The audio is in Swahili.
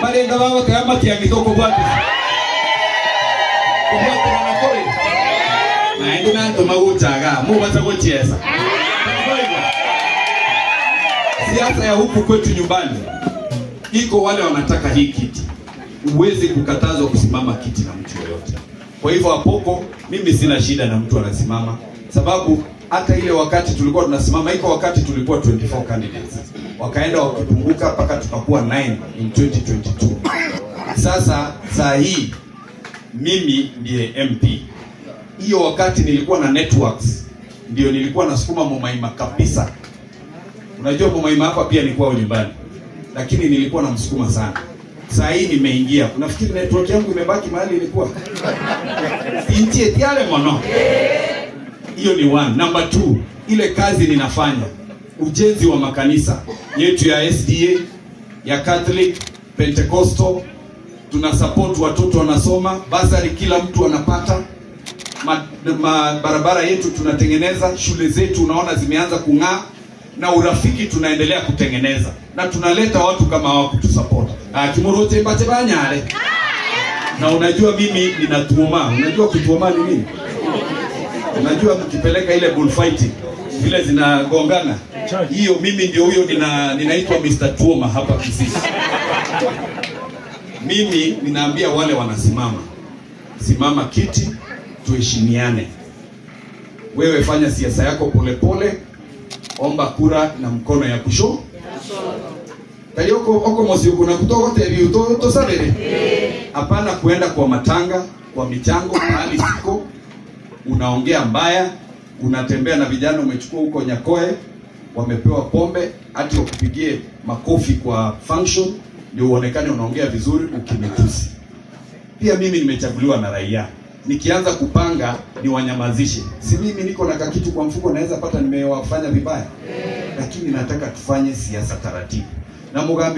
Mbarenga baba kama tiangitoko bwate. Kubwate na nakore. Na ndo nanto maguchaga, mubasa gochiesa. Siasa ya huku kwetu nyumbani iko wale wanataka hii kiti. Uwezi kukatazwa kusimama kiti na mtu yoyote. Kwa hivyo Apoko mimi sina shida na mtu anasimama, sababu hata ile wakati tulikuwa tunasimama, iko wakati tulikuwa 24 candidates. Wakaenda wakipunguka mpaka tukakuwa 9 in 2022. Sasa saa hii mimi ndiye MP. Hiyo wakati nilikuwa na networks, ndio nilikuwa nasukuma Mumaima kabisa. Unajua Mumaima hapa pia ni kwao nyumbani, lakini nilikuwa namsukuma sana. Saa hii nimeingia. Unafikiri network yangu imebaki mahali ilikuwa? Intie tiale mono. Hiyo ni one. Number 2, ile kazi ninafanya, ujenzi wa makanisa yetu ya SDA, ya Catholic, Pentecostal, tuna support watoto wanasoma, basari kila mtu anapata. Barabara yetu tunatengeneza, shule zetu unaona zimeanza kung'aa, na urafiki tunaendelea kutengeneza, na tunaleta watu kama hao kutusupport. Kimurote mbache banyale. Na unajua mimi ninatuoma. Unajua kutuoma ni nini? Unajua mkipeleka ile bullfighting vile zinagongana, hiyo mimi ndio huyo ninaitwa Mr. Tuoma hapa Kisii. Mimi ninaambia wale wanasimama, simama kiti, tuheshimiane. Wewe fanya siasa yako polepole, omba kura na mkono ya kushoto. Tayoko oko mosi na kutoka tebi uto sabere. Hapana kuenda kwa matanga, kwa michango mahali siko, unaongea mbaya, unatembea na vijana umechukua huko Nyakoe, wamepewa pombe, hati wakupigie makofi kwa function ndio uonekane unaongea vizuri ukinitusi. Pia mimi nimechaguliwa na raia. Nikianza kupanga ni wanyamazishe. Si mimi niko na kakitu kwa mfuko naweza pata nimewafanya vibaya. Lakini nataka tufanye siasa taratibu. Na Mugambi